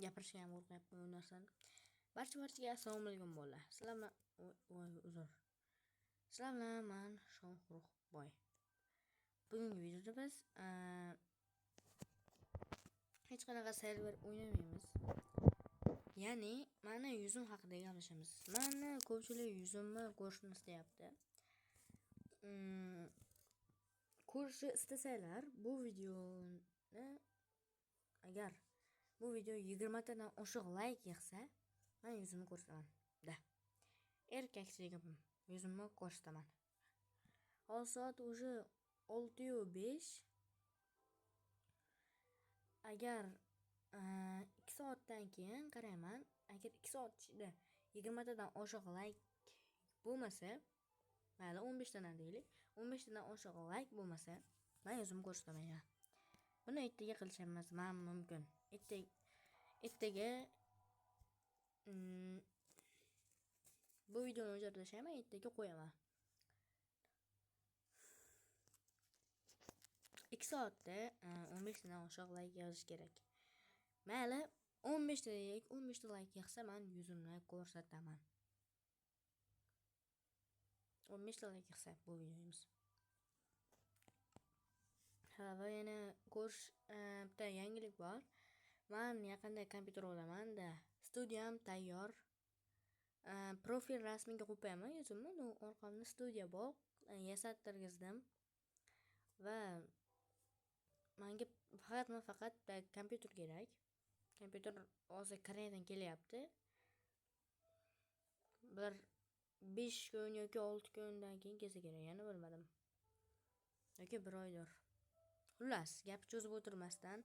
Gapirishga ham qo'rqyapman bu narsani. Barcha-barchaga assalomu alaykum bolalar. Sizlar bilan voy uzr. Sizlar bilan man Shohruxboy. Bugungi videoda biz hech qanaqa server o'ynamaymiz. Ya'ni mani yuzim haqida gaplashamiz. Mani ko'pchilik yuzimni ko'rishni istayapti. Ko'rishni istasanglar, bu videoni agar bu video 20 tadan oshiq like yig'sa, men yuzimni ko'rsataman. Da. Erkakcha gapim. Yuzimni ko'rsataman. Hozir soat уже 6:05. Agar 2 soatdan keyin qarayman, agar 2 soat ichida 20 tadan oshiq like bo'lmasa, mayli 15 tadan deylik, 15 tadan oshiq like bo'lmasa, men yuzimni ko'rsataman ya. Buni ertaga qilishimiz ham mumkin. Ertaga bu videoni o'chirib tashlayman, ertaga qo'yaman. 2 soatda 15 tadan oshiq like yozish kerak. Mayli 15 ta deylik, 15 ta like yig'sa, men yuzimni ko'rsataman. 15 ta like yig'sa bu videomiz. Ha, va yana ko'rish bitta yangilik bor. Men yaqinda kompyuter olaman-da. Studiyam tayyor. Profil rasmiga qo'yib qo'yaman yuzimni, no orqamda studiya bor, yasattirgizdim. Va menga faqat kompyuter kerak. Kompyuter hozir Koreyadan kelyapti. Bir 5 kun yoki 6 kundan keyin kelsa kerak, yana bilmadim. Yoki bir oydir. Xullas, gap cho'zib o'tirmasdan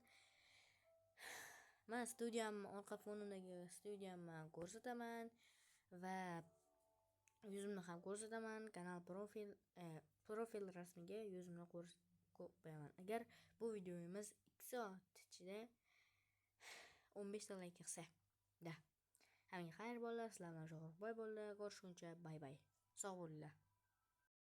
men studiyamni orqa fonidagi studiyamni ko'rsataman va yuzimni ham ko'rsataman. Kanal profil rasmiga yuzimni qo'yaman. Agar bu videomiz 2 soat ichida 15 ta like yig'sa. Da. Hammaga xayr bolalar, sizlar bilan Shohruxboy bo'ldi. Ko'rishguncha bay bay. Sog' bo'linglar.